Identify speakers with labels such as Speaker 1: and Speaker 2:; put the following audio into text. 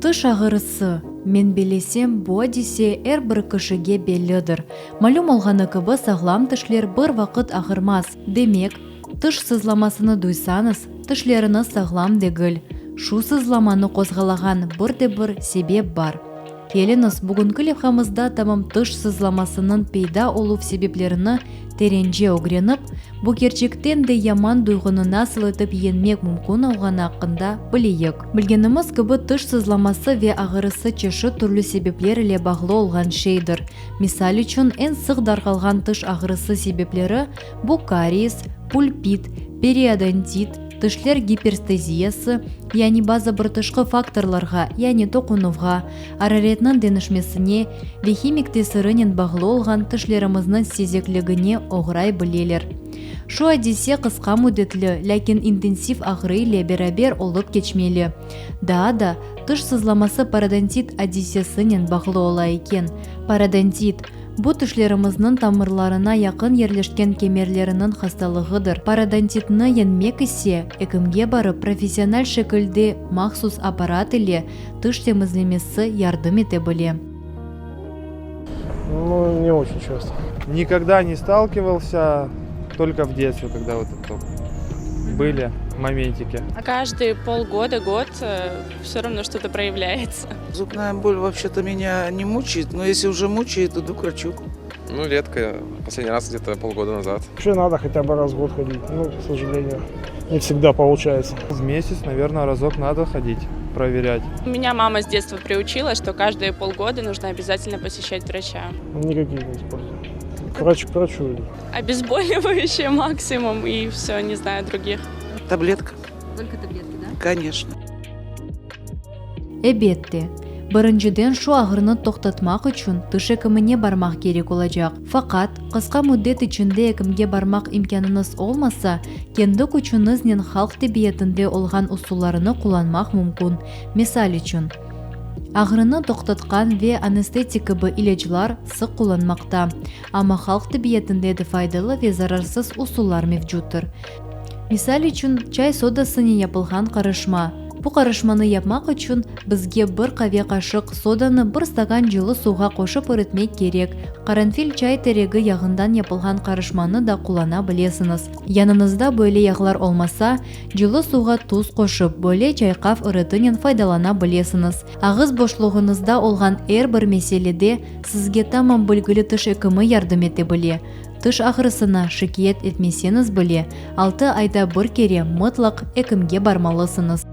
Speaker 1: Tış ağırısı, men bilesem, bu adise er bir kişige bellidir. Malüm olğanı kibi, sağlam tişler bir vaqıt ağırmaz. Demek, tış sızlamasını duysañız, tişleriñiz sağlam degil. Şu sızlamanı qozğalağan bir de bir sebep bar. Keliñiz, bugünki levhamızda tamam tış sızlamasınıñ peyda oluv sebeplerini terence ögrenip, bu kerçekten de yaman duyğunı nasıl etip yeñmek mümkün olğanı aqqında bileyik. Bilgenimiz kibi, tış sızlaması ve ağırısı çeşit türlü sebepler ile bağlı olğan şeydir. Misal içün, eñ sıq darqalğan tış ağrısı sebepleri, bu kariyes, pulpit, periodontit, tişler gipersteziyası, yani bazı bir tışqı faktorlarğa, yani toqunuvğa, araretniñ deñişmesine ve himik tesirinen bağlı olğan tişlerimizniñ sezekligine oğray bileler. Şu adise qısqa müddetli, lâkin intensiv ağrı ile beraber olıp keçmeli. Daa da, tiş sızlaması parodontit adisesinen bağlı ola eken. Parodontit, bu tişlerimizniñ tamırlarına yaqın yerleşken kemerleriniñ hastalığıdır. Parodontitni yeñmek ise, ekimge barıp professional şekilde mahsus apparat ile tiş temizlemesi yardım ete bile.
Speaker 2: Ну, не очень часто.
Speaker 3: Никогда не сталкивался, только в детстве, когда вот это были моментики.
Speaker 4: А каждые полгода, год все равно что-то проявляется.
Speaker 5: Зубная боль вообще-то меня не мучает, но если уже мучает, иду к врачу.
Speaker 6: Ну, редко. Последний раз где-то полгода назад.
Speaker 2: Вообще надо хотя бы раз в год ходить, но, к сожалению, не всегда получается.
Speaker 3: В месяц, наверное, разок надо ходить, проверять.
Speaker 4: Меня мама с детства приучила, что каждые полгода нужно обязательно посещать врача.
Speaker 2: Никакие не использую. К врачу, к врачу иду.
Speaker 4: Обезболивающее максимум и все, не знаю других.
Speaker 5: Таблетка.
Speaker 1: Только таблетки, да?
Speaker 5: Конечно.
Speaker 1: Elbette, birinciden şu ağrını toqtatmaq içün tiş ekimine barmaq kerek olacaq. Faqat, qısqa müddet içinde ekimge barmaq imkânıñız olmasa, kendi küçüñiznen halq tibbiyetinde olğan usullarını qullanmaq mümkün. Misal içün, ağrını toqtatqan ve anestetik kibi ilâclar sıq qullanmaqta. Amma halq tibbiyetinde de faydalı ve zararsız usullar mevcuttır. Misal içün, çay sodasınen yapılğan qarışma. Bu qarışmanı yapmaq içün bizge bir qave qaşıq sodanı bir stakan cıllı suvğa qoşıp iritmek kerek. Qaranfil çay teregi yağından yapılğan qarışmanı da qullana bilesiñiz. Yanıñızda böyle yağlar olmasa, cıllı suvğa tuz qoşıp, böyle çayqav iritinen faydalana bilesiñiz. Ağız boşluğıñızda olğan er bir meselede sizge tamam bilgili tiş ekimi yardım ete bile. Tiş ağrısına şikâyet etmeseñiz bile, altı ayda bir kere mıtlaq ekimge barmalısıñız.